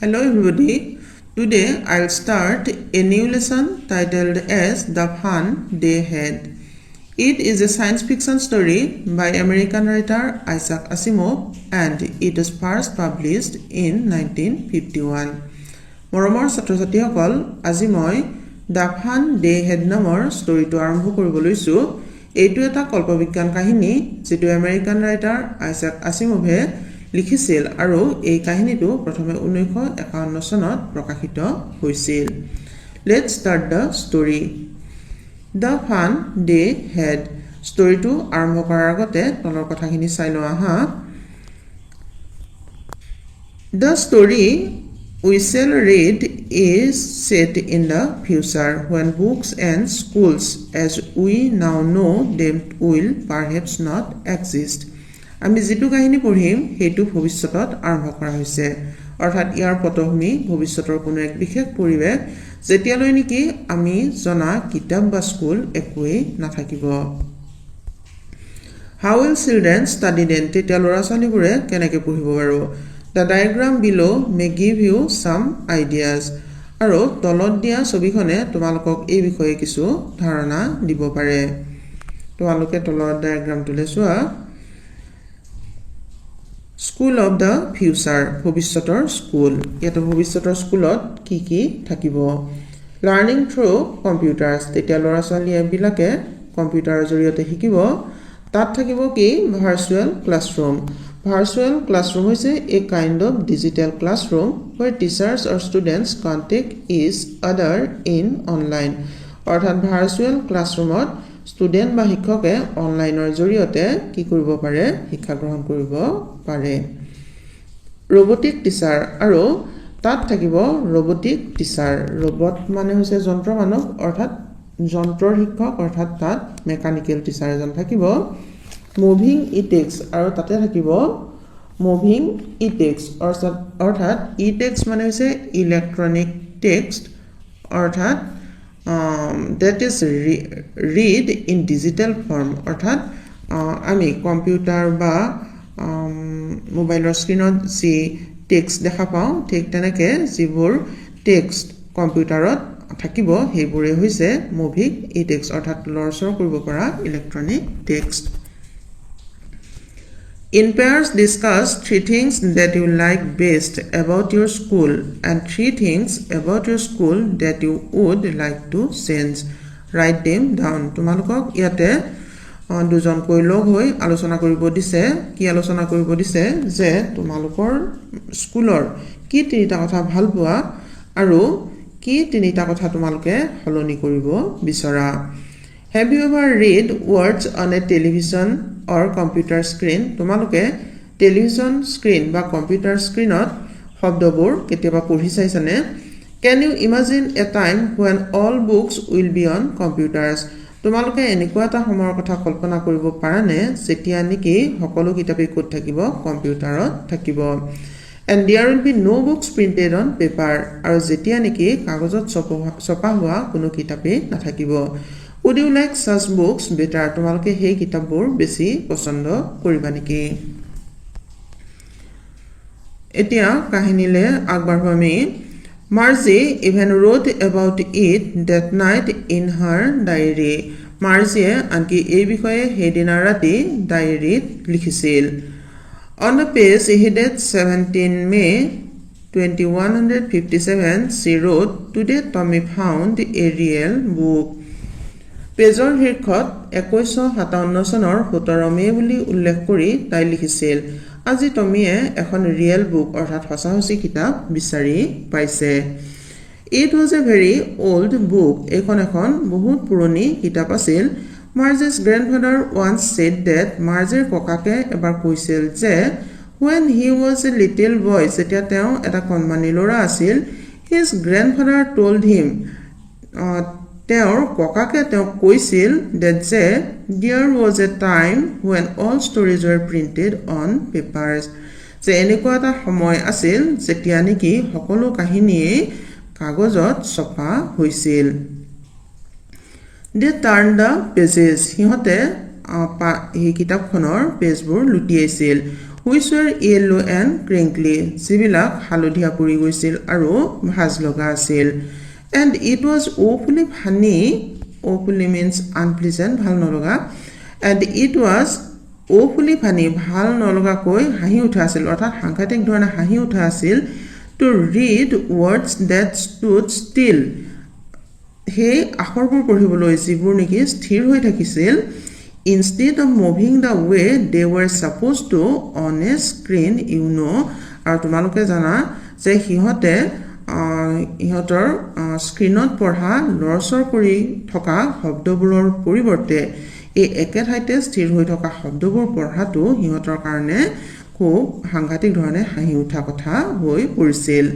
Hello everybody. Today I'll start a new lesson titled as The Fun They Had. It is a science fiction story by American writer Isaac Asimov and it was first published in 1951. মৰমৰ ছাত্ৰ ছাত্ৰীসকল, আজি মই the fun De head নামৰ ষ্টৰিটো আৰম্ভ কৰিব লৈছোঁ। এইটো এটা কল্পবিজ্ঞান কাহিনী, যিটো আমেৰিকান ৰাইটাৰ আইচাক আছিমভে লিখিছিল আৰু এই কাহিনীটো প্ৰথমে 1951 চনত প্ৰকাশিত হৈছিল। Let's start the story, The Fun They Had. ষ্টৰিটো আৰম্ভ কৰাৰ আগতে তলৰ কথাখিনি চাই লওঁ আহা। The story we shall read is set in the future, when books and schools as we now know them will perhaps not exist. আমি যিটো কাহিনী পঢ়িম, সেইটো ভৱিষ্যতত আৰম্ভ কৰা হৈছে, অৰ্থাৎ ইয়াৰ পটভূমি ভৱিষ্যতৰ কোনো এক বিশেষ পৰিৱেশ, যেতিয়ালৈ নেকি আমি জনা কিতাপ বা স্কুল একোৱেই নাথাকিব। How will children study then? তেতিয়া ল'ৰা ছোৱালীবোৰে কেনেকৈ পঢ়িব বাৰু? The diagram below may give you some ideas. আৰু তলত দিয়া ছবিখনে তোমালোকক এই বিষয়ে কিছু ধাৰণা দিব পাৰে। তোমালোকে তলৰ ডায়েগ্ৰামটোলৈ চোৱা। স্কুল অফ the future, ভৱিষ্যতৰ স্কুল। ইয়াতে ভৱিষ্যতৰ স্কুলত কি কি থাকিব? Learning through computers. তেতিয়া ল'ৰা ছোৱালীবিলাকে কম্পিউটাৰৰ জৰিয়তে শিকিব। তাত থাকিব কি? Virtual classroom. ভাৰ্চুৱেল classroom হৈছে a kind of digital classroom where teachers or students contact each other in online. অৰ্থাৎ ভাৰ্চুৱেল ক্লাছৰুমত ষ্টুডেণ্ট বা শিক্ষকে অনলাইনৰ জৰিয়তে কি কৰিব পাৰে? শিক্ষা গ্ৰহণ কৰিব পাৰে। Robotic teacher. আৰু তাত থাকিব ৰবটিক টিচাৰ। ৰবট মানে হৈছে যন্ত্ৰ মানৱ, অৰ্থাৎ যন্ত্ৰৰ শিক্ষক, অৰ্থাৎ তাত মেকানিকেল টিচাৰ এজন থাকিব। মুভিং ই টেক্সট। আৰু তাতে থাকিব মুভিং ই টেক্সট, অৰ্থাৎ ই টেক্সট মানে হৈছে ইলেক্ট্ৰনিক টেক্সট, অৰ্থাৎ that is read in digital form. অৰ্থাৎ আমি কম্পিউটাৰ বা মোবাইলৰ স্ক্ৰীণত যি টেক্সট দেখা পাওঁ, ঠিক তেনেকৈ যিবোৰ টেক্সট কম্পিউটাৰত থাকিব, সেইবোৰেই হৈছে মুভিং ই টেক্সট, অৰ্থাৎ লৰচৰ কৰিব পৰা electronic text. In pairs, discuss three things that you like best about your school and three things about your school that you would like to change. Write them down. তোমালোকক ইয়াতে দুজনকৈ লগ হৈ আলোচনা কৰিব দিছে। কি আলোচনা কৰিব দিছে? যে তোমালোকৰ স্কুলৰ কি তিনিটা কথা ভাল পোৱা আৰু কি তিনিটা কথা তোমালোকে সলনি কৰিব বিচৰা। Have you ever read words on a television or computer screen? তোমালোকে টেলিভিশ্যন স্ক্ৰীণ বা কম্পিউটাৰ স্ক্ৰীণত শব্দবোৰ কেতিয়াবা পঢ়ি চাইছানে? Can you imagine a time when all books will be on computers? তোমালোকে এনেকুৱা এটা সময়ৰ কথা কল্পনা কৰিব পাৰানে, যেতিয়া নেকি সকলো কিতাপেই ক'ত থাকিব? কম্পিউটাৰত থাকিব। And there will be no books printed on paper. আৰু যেতিয়া নেকি কাগজত ছপা হোৱা কোনো কিতাপেই নাথাকিব। Would you like such books better? তোমালোকে সেই কিতাপবোৰ বেছি পচন্দ কৰিবা নেকি? এতিয়া কাহিনীলৈ আগবাঢ়ো আমি। Margie even wrote about it that night in her diary. মাৰ্জিয়ে আনকি এই বিষয়ে সেইদিনা ৰাতি ডায়েৰীত লিখিছিল। On the page headed 17 May 2157, she wrote, "Today Tommy found a real book." পেজৰ শীৰ্ষত 2157 চনৰ 17 মে' বুলি উল্লেখ কৰি তাই লিখিছিল, "আজি টমীয়ে এখন ৰিয়েল বুক, অৰ্থাৎ সঁচা সঁচি কিতাপ বিচাৰি পাইছে।" It was a very old book. এইখন এখন বহুত পুৰণি কিতাপ আছিল। Margie's grandfather once said that, মাৰ্জিৰ ককাকে এবাৰ কৈছিল যে, when he was a little boy, যেতিয়া তেওঁ এটা কণমানি ল'ৰা আছিল, his grandfather told him, তেওঁৰ ককাকে তেওঁক কৈছিল, that, যে, there was a time when all stories were printed on papers, যে এনেকুৱা এটা সময় আছিল যেতিয়া নেকি সকলো কাহিনীয়েই কাগজত ছপা হৈছিল। They turned the pages. সিহঁতে সেই কিতাপখনৰ পেজবোৰ লুটিয়াইছিল। Which were yellow and crinkly, যিবিলাক হালধীয়া পৰি গৈছিল আৰু ভাঁজ লগা আছিল। And it was awfully funny, awfully means unpleasant, ভাল নলগা। And it was awfully funny, ভাল নলগাকৈ হাঁহি উঠা আছিল, অৰ্থাৎ সাংঘাতিক ধৰণে হাঁহি উঠা আছিল। To read words that stood still, সেই আখৰবোৰ পঢ়িবলৈ যিবোৰ নেকি স্থিৰ হৈ থাকিছিল। Instead of moving the way they were supposed to on a screen, you know. আৰু তোমালোকে জানা যে সিহঁতে সিহঁতৰ স্ক্ৰীণত পঢ়া লৰচৰ কৰি থকা শব্দবোৰৰ পৰিৱৰ্তে এই একে ঠাইতে স্থিৰ হৈ থকা শব্দবোৰ পঢ়াটো সিহঁতৰ কাৰণে খুব সাংঘাতিক ধৰণে হাঁহি উঠা কথা হৈ পৰিছিল।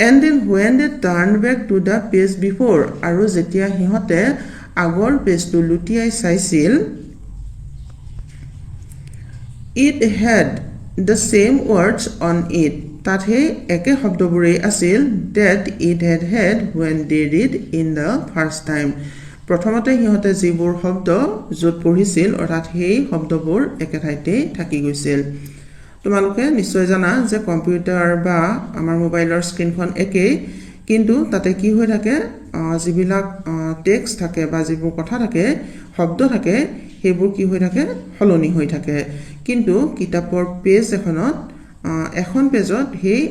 And then when they turned back to the page before, আৰু যেতিয়া সিহঁতে আগৰ পেজটো লুটিয়াই চাইছিল, it had the same words on it, তাত সেই একে শব্দবোৰেই আছিল, that it had had when they read in the first time, প্ৰথমতে সিহঁতে যিবোৰ শব্দ য'ত পঢ়িছিল অৰ্থাৎ সেই শব্দবোৰ একে ঠাইতেই থাকি গৈছিল। তোমালোকে নিশ্চয় জানা যে কম্পিউটাৰ বা আমাৰ মোবাইলৰ স্ক্ৰীণখন একেই, কিন্তু তাতে কি হৈ থাকে, যিবিলাক টেক্সট থাকে বা যিবোৰ কথা থাকে, শব্দ থাকে, সেইবোৰ কি হৈ থাকে, সলনি হৈ থাকে। কিন্তু কিতাপৰ পেজ এখনত এখন পেজত সেই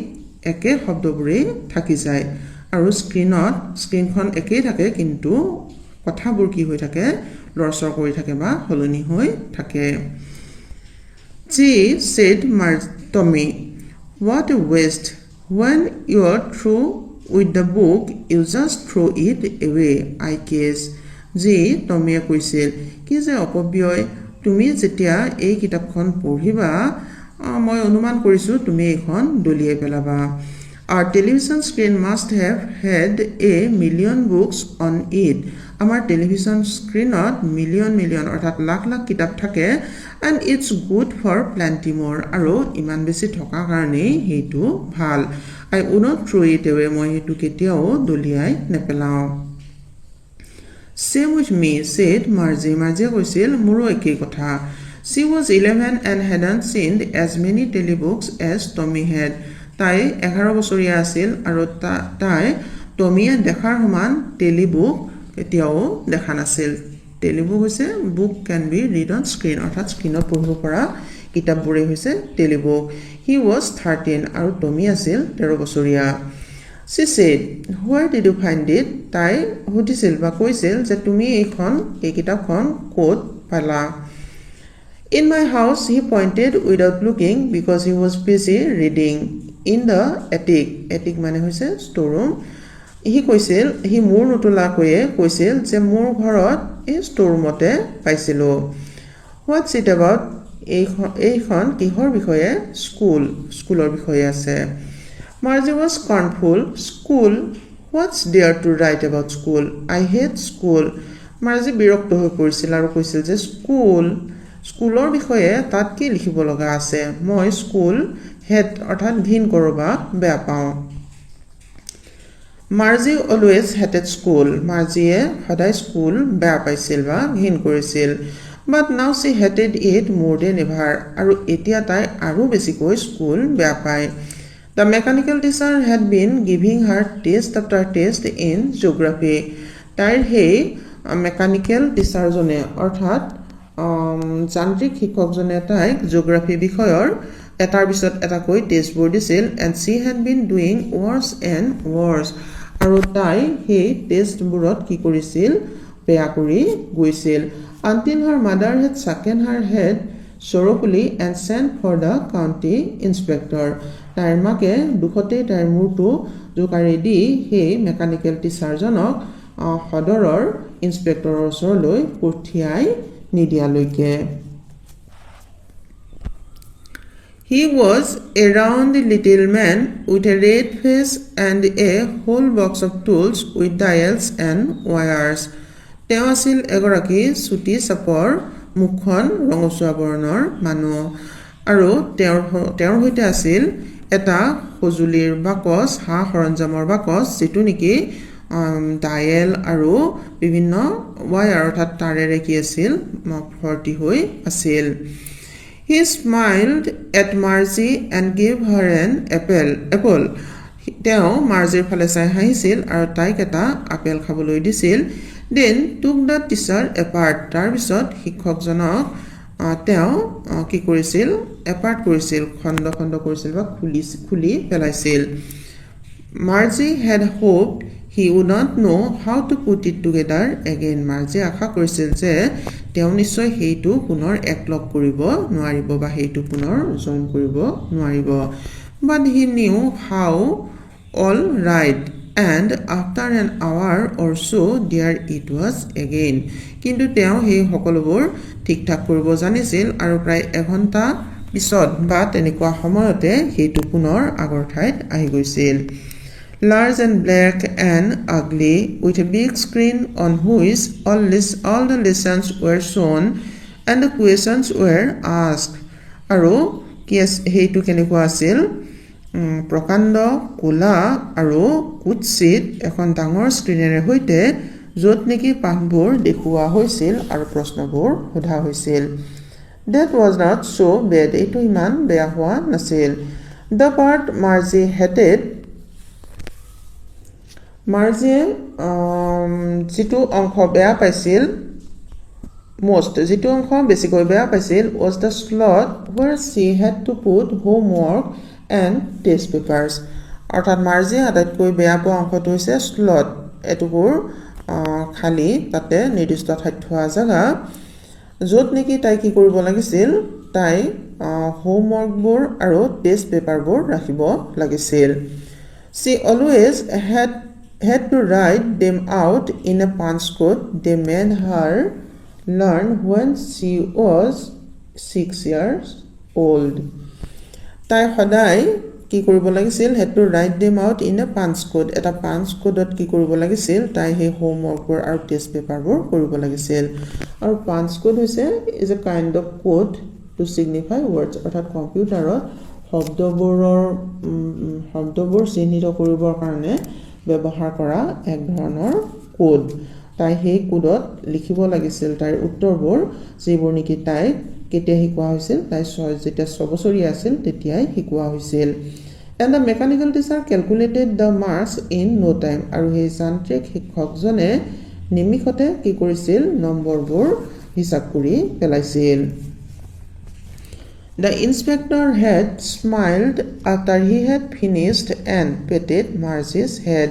একে শব্দবোৰেই থাকি যায় আৰু স্ক্ৰীণখন একেই থাকে, কিন্তু কথাবোৰ কি হৈ থাকে, লৰচৰ কৰি থাকে বা সলনি হৈ থাকে। Gee, said Tommy, what a waste. When you're through with the book, you just throw it away, I guess. জি, টমিয়ে কৈছিল, কি যে অপব্যয়, তুমি যেতিয়া এই কিতাপখন পঢ়িবা, মই অনুমান কৰিছোঁ তুমি এইখন দলিয়াই পেলাবা। Our television screen must have had a million books on it. আমাৰ টেলিভিশ্যন স্ক্ৰীণত মিলিয়ন মিলিয়ন অৰ্থাৎ লাখ লাখ কিতাপ থাকে। And it's good for plenty more, আৰু ইমান বেছি থকাৰ কাৰণেই সেইটো ভাল। I wouldn't throw it away, মই সেইটো কেতিয়াও দলিয়াই নেপেলাওঁ। Same with me, said Margie. মাৰ্জিয়ে কৈছিল, মোৰো একেই কথা। She was 11 and hadn't seen as many telebooks as Tommy had. তাই 11 বছৰীয়া আছিল আৰু তাই টমিয়ে দেখাৰ সমান টেলিবুক কেতিয়াও দেখা নাছিল। টেলিবুক হৈছে book can be read on screen, অৰ্থাৎ স্ক্ৰীণত পঢ়িব পৰা কিতাপবোৰেই হৈছে টেলিবুক। He was 13, আৰু টমি আছিল 13 বছৰীয়া। She said, where did you find it? তাই সুধিছিল বা কৈছিল যে তুমি এই কিতাপখন ক'ত পালা? In my house, he pointed without looking because he was busy reading. In the attic. Attic মানে হৈছে ষ্ট'ৰ ৰুম। সি কৈছিল, সি মূৰ নোতোলাকৈয়ে কৈছিল যে মোৰ ঘৰত এই ষ্ট'ৰ ৰুমতে পাইছিলোঁ। What's it about? এইখন কিহৰ বিষয়ে? স্কুল, স্কুলৰ বিষয়ে আছে। Margie was scornful. School? What's there to write about school? I hate school. Marzi বিৰক্ত হৈ পৰিছিল আৰু কৈছিল যে স্কুল, স্কুলৰ বিষয়ে তাত কি লিখিব লগা আছে? মই স্কুল হেট অৰ্থাৎ ঘিণ কৰোঁ বা বেয়া পাওঁ। Margie always hated school. মাৰ্জিয়ে সদায় স্কুল বেয়া পাইছিল বা ঘিণ কৰিছিল। But now she hated it more than ever. আৰু এতিয়া তাই আৰু বেছিকৈ স্কুল বেয়া পায়। The mechanical teacher had been giving her test after test in geography. তাইৰ সেই মেকানিকেল টিচাৰজনে অৰ্থাৎ যান্ত্ৰিক শিক্ষকজনে তাইক জিঅ'গ্ৰাফী বিষয়ৰ এটাৰ পিছত এটাকৈ টেষ্টবোৰ দিছিল। And she had been doing worse and worse. আৰু তাই সেই টেষ্টবোৰত কি কৰিছিল, বেয়া কৰি গৈছিল। Until her mother had shaken her head sorrowfully and sent for the county inspector. তাইৰ মাকে দুখতেই তাইৰ মূৰটো জোকাৰি দি সেই মেকানিকেল টিচাৰজনক সদৰৰ ইনস্পেক্টৰৰ ওচৰলৈ পঠিয়াই নিদিয়ালৈকে। He was a round little man with a red face and a whole box of tools with dials and wires. তেওঁ আছিল এগৰাকী চুটি চাপৰ, মুখখন ৰঙচুৱা বৰণৰ মানুহ আৰু তেওঁৰ সৈতে আছিল এটা সঁজুলিৰ বাকচ, সা সৰঞ্জামৰ বাকচ, যিটো নেকি ডায়েল আৰু বিভিন্ন ৱায়াৰ অৰ্থাৎ তাৰেৰে কি আছিল, ভৰ্তি হৈ আছিল। He smiled at Margie and gave her an apple. তেওঁ মাৰ্জিৰ ফালে চাই হাঁহিছিল আৰু তাইক এটা আপেল খাবলৈ দিছিল। Then took the teacher apart. তাৰপিছত শিক্ষকজনক তেওঁ কি কৰিছিল? এপাৰ্ট কৰিছিল, খণ্ড খণ্ড কৰিছিল বা খুলি খুলি পেলাইছিল। Margie had hoped he would not know how to put it together again. মাৰ্জিয়ে আশা কৰিছিল যে তেওঁ নিশ্চয় সেইটো পুনৰ একলগ কৰিব নোৱাৰিব বা সেইটো পুনৰ জইন কৰিব নোৱাৰিব। But he knew how all right, and after an hour or so there it was again. কিন্তু তেওঁ সেই সকলোবোৰ ঠিক ঠাক কৰিব জানিছিল আৰু প্ৰায় এঘণ্টা পিছত বা তেনেকুৱা সময়তে সেইটো পুনৰ আগৰ ঠাইত আহি গৈছিল। Large and black and ugly, with a big screen on which all the lessons were shown and the questions were asked. আৰু কি সেইটো কেনেকুৱা আছিল? প্ৰকাণ্ড, ক'লা আৰু কুৎসিত, এখন ডাঙৰ স্ক্ৰীনেৰে সৈতে, য'ত নেকি পাঠবোৰ দেখুওৱা হৈছিল আৰু প্ৰশ্নবোৰ সোধা হৈছিল। That was not so bad. এইটো ইমান বেয়া হোৱা নাছিল। The part Margie hated, মাৰ্জিয়ে যিটো অংশ বেয়া পাইছিল, মষ্ট, যিটো অংশ বেছিকৈ বেয়া পাইছিল, was the slot where she had to put homework and test papers. অৰ্থাৎ মাৰ্জিয়ে আটাইতকৈ বেয়া পোৱা অংশটো হৈছে শ্লট, এটুকুৰ খালী তাতে নিৰ্দিষ্ট ঠাইত থোৱা জেগা, য'ত নেকি তাই কি কৰিব লাগিছিল? তাই হোমৱৰ্কবোৰ আৰু টেষ্ট পেপাৰবোৰ ৰাখিব লাগিছিল। She always had had to write them out in a punch code they made her learn when she was 6 years old. তাই সদায় কি কৰিব লাগিছিল? Had to write them out in a punch code. এটা পাঞ্চ কোডত কি কৰিব লাগিছিল? তাই সেই হোমৱৰ্কবোৰ আৰু টেষ্ট পেপাৰবোৰ কৰিব লাগিছিল। আৰু পাঞ্চ কোড হৈছে is a kind of code to signify words. অৰ্থাৎ কম্পিউটাৰত শব্দবোৰ চিহ্নিত কৰিবৰ কাৰণে ব্যৱহাৰ কৰা এক ধৰণৰ কোড। তাই সেই কোডত লিখিব লাগিছিল তাইৰ উত্তৰবোৰ, যিবোৰ নেকি তাইক কেতিয়া শিকোৱা হৈছিল? তাই যেতিয়া 6 বছৰীয়া আছিল, তেতিয়াই শিকোৱা হৈছিল। And the mechanical teacher calculated the marks in no time. আৰু সেই যান্ত্ৰিক শিক্ষকজনে নিমিষতে কি কৰিছিল? নম্বৰবোৰ হিচাপ কৰি পেলাইছিল। The inspector had smiled after he had finished and patted Margie's head.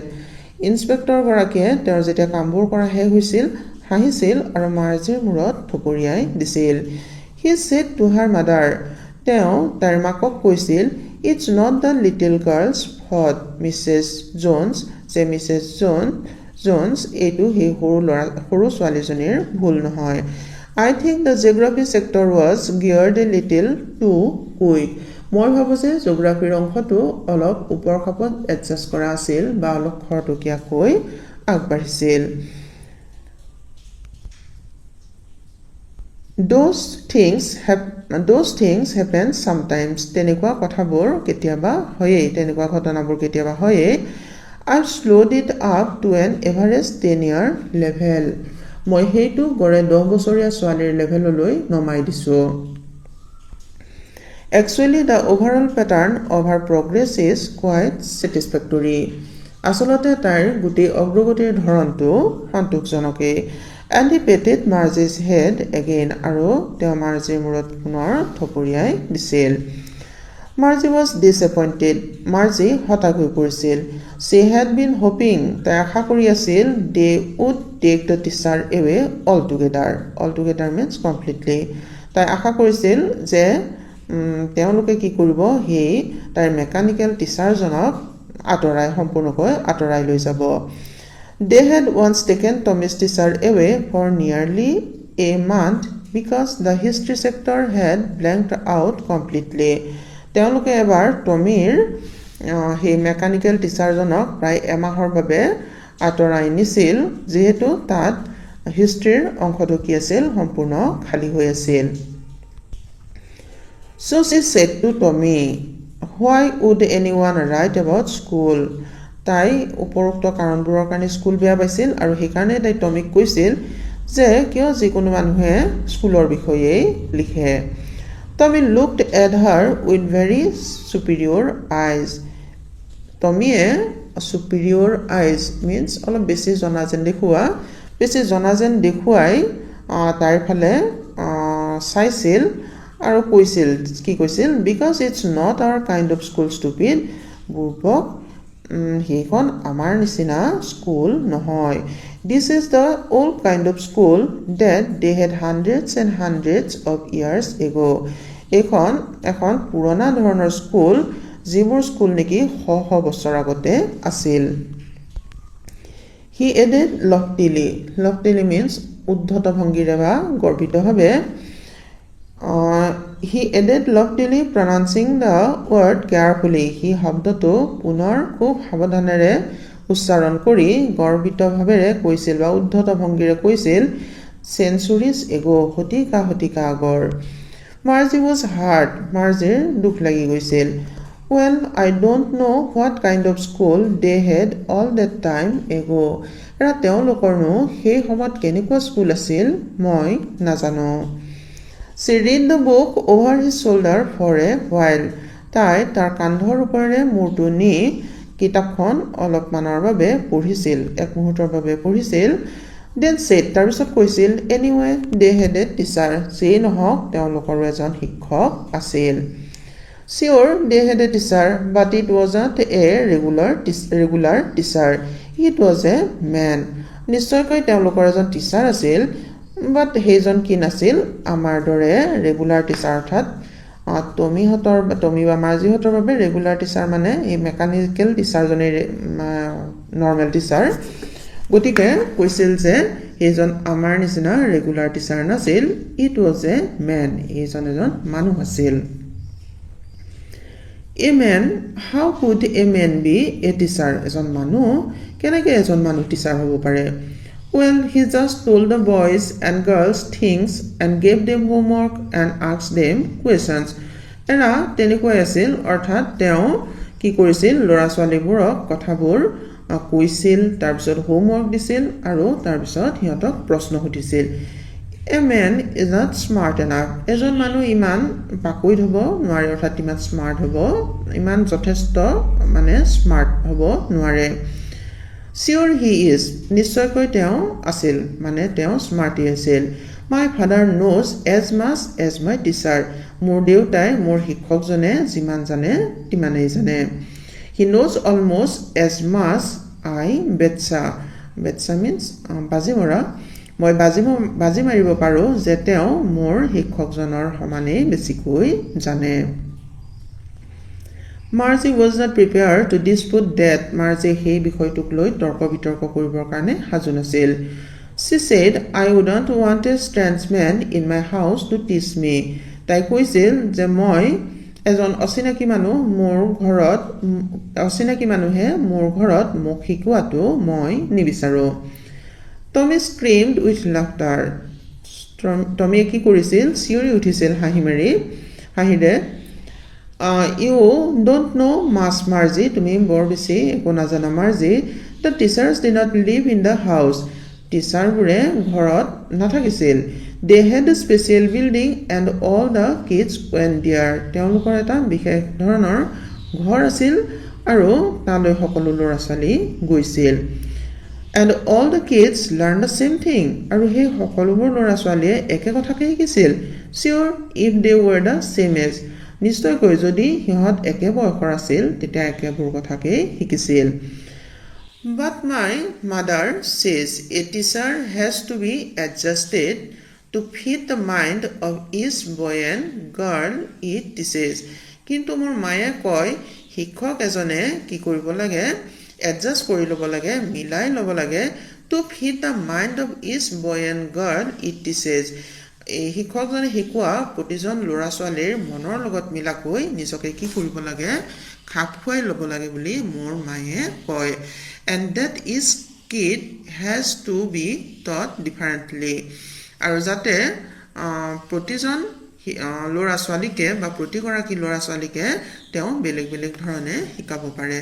ইনস্পেক্টৰগৰাকীয়ে তেওঁৰ যেতিয়া কামবোৰ কৰা শেষ হৈছিল, হাঁহিছিল আৰু মাৰ্জিৰ মূৰত থপৰিয়াই দিছিল। He said to her mother, তেওঁ তাইৰ মাকক কৈছিল, "It's not the little girl's fault, Mrs. Jones." যে মিছেছ জোনছ, এইটো সেই সৰু ছোৱালীজনীৰ ভুল নহয়। "I think the geography sector was geared a little too quick." মই ভাবোঁ যে জিঅ'গ্ৰাফীৰ অংশটো অলপ ওপৰ খাপত এডজাষ্ট কৰা আছিল বা অলপ খৰতকীয়াকৈ আগবাঢ়িছিল। Those things happen sometimes. তেনেকুৱা কথাবোৰ কেতিয়াবা হয়েই, তেনেকুৱা ঘটনাবোৰ কেতিয়াবা হয়েই। I slowed it up to an average 10-year level. মই সেইটো গড়ে 10 বছৰীয়া ছোৱালীৰ লেভেললৈ নমাই দিছোঁ। Actually, the overall pattern of her progress is quite satisfactory. আচলতে তাইৰ গোটেই অগ্ৰগতিৰ ধৰণটো সন্তোষজনকেই। And he patted Margie's head again. আৰু তেওঁ মাৰ্জিৰ মূৰত পুনৰ থপৰিয়াই দিছিল। Margie was disappointed. Margie হতাশ হৈ পৰিছিল। She had been hoping, তাই আশা কৰি আছিল, they would take the teacher away altogether. Altogether means completely. তাই আশা কৰিছিল যে তেওঁলোকে কি কৰিব, সেই তাইৰ মেকানিকেল টিচাৰজনক আঁতৰাই, সম্পূৰ্ণকৈ আঁতৰাই লৈ যাব। They had once taken Tommy's teacher away for nearly a month because the history sector had blanked out completely. তেওঁলোকে এবাৰ টমীৰ সেই মেকানিকেল টিচাৰজনক প্ৰায় এমাহৰ বাবে আঁতৰাই নিছিল, যিহেতু তাত হিষ্ট্ৰীৰ অংশটো কি আছিল? সম্পূৰ্ণ খালী হৈ আছিল। So she said to Tommy, "Why would anyone write about school?" তাই উপৰোক্ত কাৰণবোৰৰ কাৰণে স্কুল বেয়া পাইছিল আৰু সেইকাৰণে তাই টমিক কৈছিল যে কিয় যিকোনো মানুহে স্কুলৰ বিষয়েই লিখে? Tommy looked at her with very superior eyes. টমিয়ে superior eyes means অলপ বেছি জনা যেন দেখুওৱা, বেছি জনা যেন দেখুৱাই তাইৰ ফালে চাইছিল আৰু কৈছিল। কি কৈছিল? "Because it's not our kind of school, stupid." বুৰ্বক, সেইখন আমাৰ নিচিনা স্কুল নহয়। "This is the old kind of school that they had hundreds and hundreds of years ago." এইখন এখন পুৰণা ধৰণৰ স্কুল, যিবোৰ স্কুল নেকি শ শ বছৰ আগতে আছিল। He added loftily. Loftily means উদ্ধত ভংগীৰে বা গৰ্বিতভাৱে। He added loftily, pronouncing the word carefully. সি শব্দটো পুনৰ খুব সাৱধানেৰে উচ্চাৰণ কৰি গৰ্বিতভাৱেৰে কৈছিল বা উদ্ধত ভংগীৰে কৈছিল, চেঞ্চুৰিজ এগ', শতিকা শতিকা আগৰ। Margie was hurt. মাৰ্জিৰ দুখ লাগি গৈছিল। "Well, I don't know what kind of school they had all that time ago." এৰা, তেওঁলোকৰনো সেই সময়ত কেনেকুৱা স্কুল আছিল মই নাজানো। She read the book over his shoulder for a while. তাই তাৰ কান্ধৰ ওপৰেৰে মূৰটো নি কিতাপখন অলপমানৰ বাবে পঢ়িছিল, এক মুহূৰ্তৰ বাবে পঢ়িছিল। Then said, তাৰপিছত কৈছিল, "Anyway, they had a teacher." যিয়েই নহওক, তেওঁলোকৰো এজন শিক্ষক আছিল। "Sure they had a teacher, but it wasn't a regular teacher. It was a man." নিশ্চয়কৈ তেওঁলোকৰ এজন টিচাৰ আছিল, বাট সেইজন কি নাছিল? আমাৰ দৰে ৰেগুলাৰ টিচাৰ। অৰ্থাৎ টমিহঁতৰ, টমি বা মাৰ্জিহঁতৰ বাবে ৰেগুলাৰ টিচাৰ মানে এই মেকানিকেল টিচাৰজনেই নৰ্মেল টিচাৰ। গতিকে কৈছিল যে সেইজন আমাৰ নিচিনা ৰেগুলাৰ টিচাৰ নাছিল। It was a man. এইজন এজন মানুহ আছিল। "A man? How could a man be a teacher?" এজন মানুহ কেনেকৈ এজন মানুহ টিচাৰ হ'ব পাৰে? "Well, he just told the boys and girls things and gave them homework and asked them questions." এৰা, তেনেকুৱাই আছিল। অৰ্থাৎ তেওঁ কি কৰিছিল? ল'ৰা ছোৱালীবোৰক কথাবোৰ কৈছিল, তাৰপিছত হোমৱৰ্ক দিছিল আৰু তাৰপিছত সিহঁতক প্ৰশ্ন সুধিছিল। "A man is not smart enough." এজন মানুহ ইমান পাকৈত হ'ব নোৱাৰে, অৰ্থাৎ ইমান স্মাৰ্ট হ'ব, ইমান যথেষ্ট মানে স্মাৰ্ট হ'ব নোৱাৰে। "Sure he is." নিশ্চয়কৈ তেওঁ আছিল, মানে তেওঁ স্মাৰ্টেই আছিল। "My father knows as much as my teacher." মোৰ দেউতাই মোৰ শিক্ষকজনে যিমান জানে তিমানেই জানে। "He knows almost as much, I betcha." Betcha means বাজি মৰা। মই বাজি মাৰিব পাৰোঁ যে তেওঁ মোৰ শিক্ষকজনৰ সমানেই বেছিকৈ জানে। Margie was not prepared to dispute that. মাৰ্জিয়ে সেই বিষয়টোক লৈ তৰ্ক বিতৰ্ক কৰিবৰ কাৰণে সাজু নাছিল। She said, "I wouldn't want a strange man in my house to teach me." তাই কৈছিল যে মই এজন অচিনাকি মানুহ মোৰ ঘৰত, অচিনাকি মানুহে মোৰ ঘৰত মোক শিকোৱাটো মই নিবিচাৰোঁ। Tommy screamed with laughter. টমিয়ে কি কৰিছিল? চিঞৰি উঠিছিল হাঁহি মাৰি, হাঁহিৰে। "You don't know much, Margie." তুমি বৰ বেছি একো নাজানা Marzi. "The teachers did not live in the house." টিচাৰবোৰে ঘৰত নাথাকিছিল। "They had a special building and all the kids went there." তেওঁলোকৰ এটা বিশেষ ধৰণৰ ঘৰ আছিল আৰু তালৈ সকলো ল'ৰা ছোৱালী গৈছিল। "And all the kids learned the same thing." আৰু সেই সকলোবোৰ ল'ৰা ছোৱালীয়ে একে কথাকে শিকিছিল। "Sure, if they were the same age." নিশ্চয়কৈ যদি সিহঁত একে বয়সৰ আছিল, তেতিয়া একেবোৰ কথাকেই শিকিছিল। "But my mother says a teacher has to be adjusted to fit the mind of each boy and girl he teaches." কিন্তু মোৰ মায়ে কয়, শিক্ষক এজনে কি কৰিব লাগে? এডজাষ্ট কৰি ল'ব লাগে, মিলাই ল'ব লাগে, to fit the mind of each boy and girl he teaches. এই শিক্ষকজনে শিকোৱা প্ৰতিজন ল'ৰা ছোৱালীৰ মনৰ লগত মিলাকৈ নিজকে কি কৰিব লাগে? খাপ খুৱাই ল'ব লাগে বুলি মোৰ মায়ে কয়। "And that each kid has to be taught differently." আৰু যাতে প্ৰতিজন ল'ৰা ছোৱালীকে বা প্ৰতিগৰাকী ল'ৰা ছোৱালীকে তেওঁ বেলেগ বেলেগ ধৰণে শিকাব পাৰে।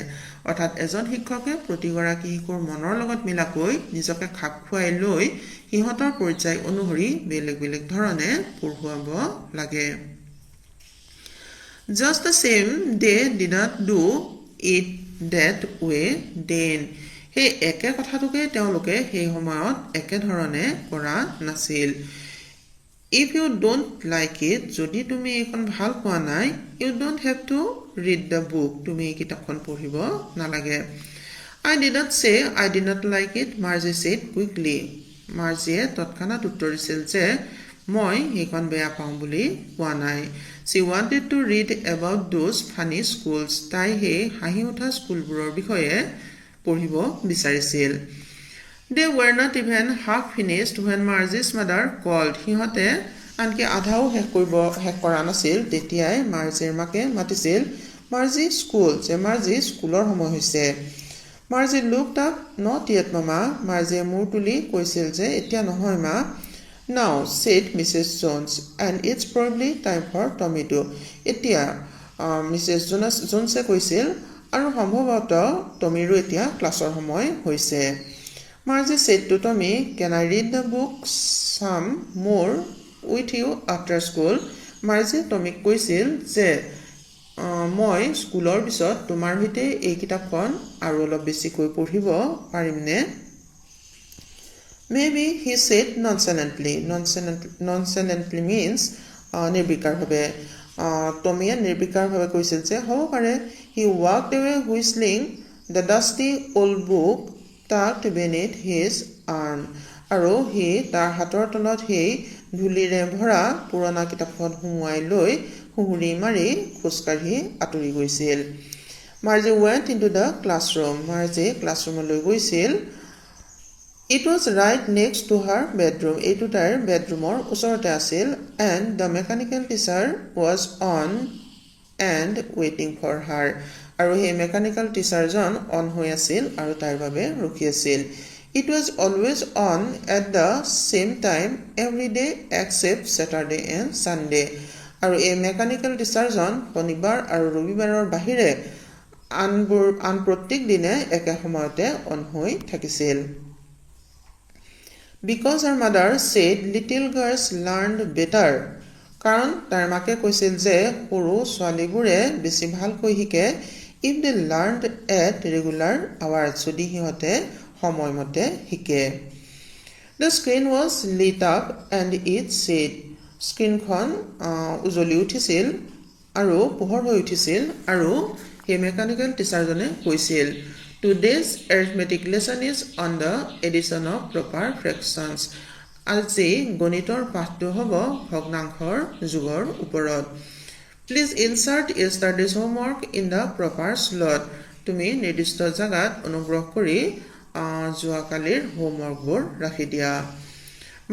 অৰ্থাৎ এজন শিক্ষকে প্ৰতিগৰাকী শিশুৰ মনৰ লগত মিলাকৈ নিজকে খাপ খুৱাই লৈ সিহঁতৰ পৰ্যায় অনুসৰি বেলেগ বেলেগ ধৰণে পঢ়ুৱাব লাগে। Just the same, they did not do it that way then. সেই একে কথাটোকে তেওঁলোকে সেই সময়ত একেধৰণে কৰা নাছিল। If you don't like it, যদি তুমি এইখন ভাল পোৱা নাই, you don't have to read the book. তুমি এই কিতাপখন পঢ়িব নালাগে। "I did not say I did not like it," Margie said quickly. মাৰ্জিয়ে তৎক্ষণাত উত্তৰ দিছিল যে মই সেইখন বেয়া পাওঁ বুলি কোৱা নাই। She wanted to read about those funny schools. তাই সেই হাঁহি উঠা স্কুলবোৰৰ বিষয়ে পঢ়িব বিচাৰিছিল। They were not even half finished when Margie's mother called. সিহঁতে আনকি আধাও শেষ কৰা নাছিল, তেতিয়াই মাৰ্জিৰ মাকে মাতিছিল, "Margie, school!" যে মাৰ্জি, স্কুলৰ সময় হৈছে। Margie looked up. "Not yet, Mama." মাৰ্জিয়ে মূৰ তুলি কৈছিল যে এতিয়া নহয় মা। "Now," said Mrs. Jones, "and it's probably time for Tommy too." এতিয়া, মিছেছ জোনছে কৈছিল, আৰু সম্ভৱতঃ টমিৰো এতিয়া ক্লাছৰ সময় হৈছে। Margie said to Tommy, "Can I read the book some more with you after school?" মাৰ্জিয়ে টমিক কৈছিল যে মই স্কুলৰ পিছত তোমাৰ সৈতে এই কিতাপখন আৰু অলপ বেছিকৈ পঢ়িব পাৰিমনে? "Maybe," he said nonchalantly. Nonchalantly means নিৰ্বিকাৰভাৱে। টমিয়ে নিৰ্বিকাৰভাৱে কৈছিল যে হ'ব পাৰে। He walked away, whistling, the dusty old book tucked beneath his arm. আৰু সি তাৰ হাতৰ তলত সেই ধূলিৰে ভৰা পুৰণা কিতাপখন সুমুৱাই লৈ সুহুৰি মাৰি খোজকাঢ়ি আঁতৰি গৈছিল। Margie went into the classroom. Marzi ক্লাছৰুমলৈ গৈছিল। It was right next to her bedroom. এইটো তাইৰ বেডৰুমৰ ওচৰতে আছিল। And the mechanical teacher was on and waiting for her. আৰু সেই মেকানিকেল টিচাৰজন অন হৈ আছিল আৰু তাইৰ বাবে ৰখি আছিল। It was always on at the same time every day except Saturday and Sunday. আৰু এই মেকানিকেল টিচাৰজন শনিবাৰ আৰু ৰবিবাৰৰ বাহিৰে আন প্ৰত্যেক দিনে একে সময়তে অন হৈ থাকিছিল। Because her mother said little girls learned better, কাৰণ তাইৰ মাকে কৈছিল যে সৰু ছোৱালীবোৰে বেছি ভালকৈ শিকে, if they learned at regular hours, যদি সিহঁতে সময়মতে শিকে। The screen was lit up and it said, স্ক্ৰীণখন উজ্বলি উঠিছিল আৰু পোহৰ হৈ উঠিছিল আৰু সেই মেকানিকেল টিচাৰজনে কৈছিল, "Today's arithmetic lesson is on the addition of proper fractions." আজি গণিতৰ পাঠটো হ'ব ভগ্নাংশৰ যোগৰ ওপৰত। "Please insert yesterday's homework in the proper slot." তুমি নিৰ্দিষ্ট জেগাত অনুগ্ৰহ কৰি যোৱাকালিৰ হোমৱৰ্কবোৰ ৰাখি দিয়া।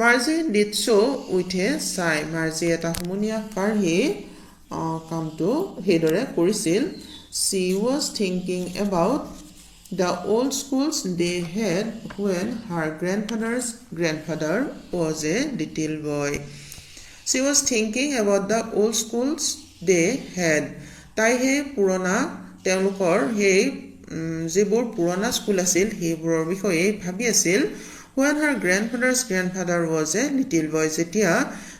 Margie did so with a sigh. Marzi এটা হুমুনিয়াহ কাঢ়ি কামটো সেইদৰে কৰিছিল। She was thinking about the old schools they had when her grandfather's grandfather was a little boy. She was thinking about the old schools they had. তাই সেই পুৰণা তেওঁলোকৰ সেই যিবোৰ পুৰণা স্কুল আছিল, সেইবোৰৰ বিষয়ে ভাবি আছিল। When her grandfather's grandfather was a little boy, যেতিয়া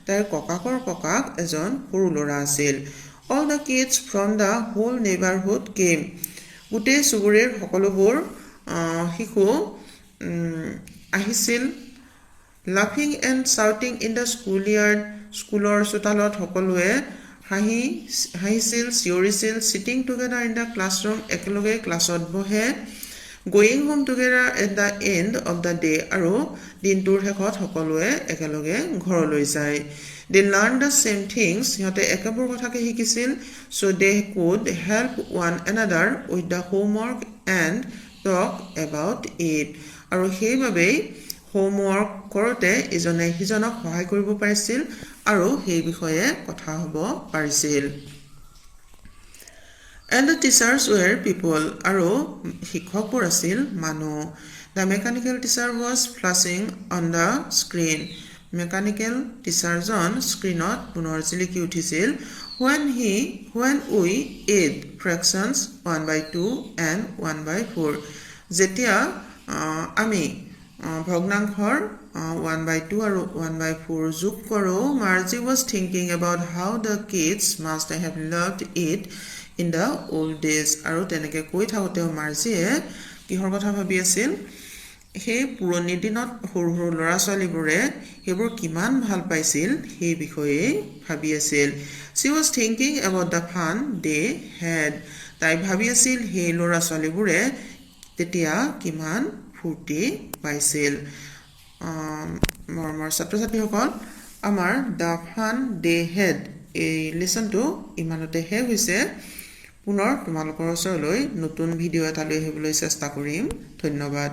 তাইৰ ককাকৰ ককাক এজন সৰু ল'ৰা আছিল। All the kids from the whole neighbourhood came. গোটেই চুবুৰীৰ সকলোবোৰ শিশু আহিছিল। Laughing and shouting in the schoolyard, স্কুলৰ চোতালত সকলোৱে হাঁহিছিল, চিঞৰিছিল। Sitting together in the classroom, একেলগে ক্লাছত বহে। Going home together at the end of the day, আৰু দিনটোৰ শেষত সকলোৱে একেলগে ঘৰলৈ যায়। They learned the same things, সিহঁতে একেবোৰ কথাকে শিকিছিল। So they could help one another with the homework and talk about it. আৰু সেইবাবেই হোমৱৰ্ক কৰোঁতে ইজনে সিজনক সহায় কৰিব পাৰিছিল আৰু সেই বিষয়ে কথা হ'ব পাৰিছিল। And the teachers were people. আৰু শিক্ষকবোৰ আছিল মানুহ। The mechanical teacher was flashing on the screen. Mechanical টিচাৰজন স্ক্ৰীণত পুনৰ জিলিকি উঠিছিল। When we add fractions 1 by 2 and 1 by 4, যেতিয়া আমি ভগ্নাংশৰ 1/2 আৰু 1/4 যোগ কৰোঁ। Margie was thinking about how the kids must have loved it in the old days. আৰু তেনেকৈ কৈ থাকোঁতেও মাৰ্জিয়ে কিহৰ কথা ভাবি আছিল? সেই পুৰণি দিনত সৰু সৰু ল'ৰা ছোৱালীবোৰে সেইবোৰ কিমান ভাল পাইছিল, সেই বিষয়েই ভাবি আছিল। She was thinking about the fun they had. তাই ভাবি আছিল সেই ল'ৰা ছোৱালীবোৰে তেতিয়া কিমান ফূৰ্তি পাইছিল। মৰমৰ ছাত্ৰ ছাত্ৰীসকল, আমাৰ the fun De head এই লেচনটো ইমানতে শেষ হৈছে। পুনৰ তোমালোকৰ ওচৰলৈ নতুন ভিডিঅ' এটা লৈ আহিবলৈ চেষ্টা কৰিম। ধন্যবাদ।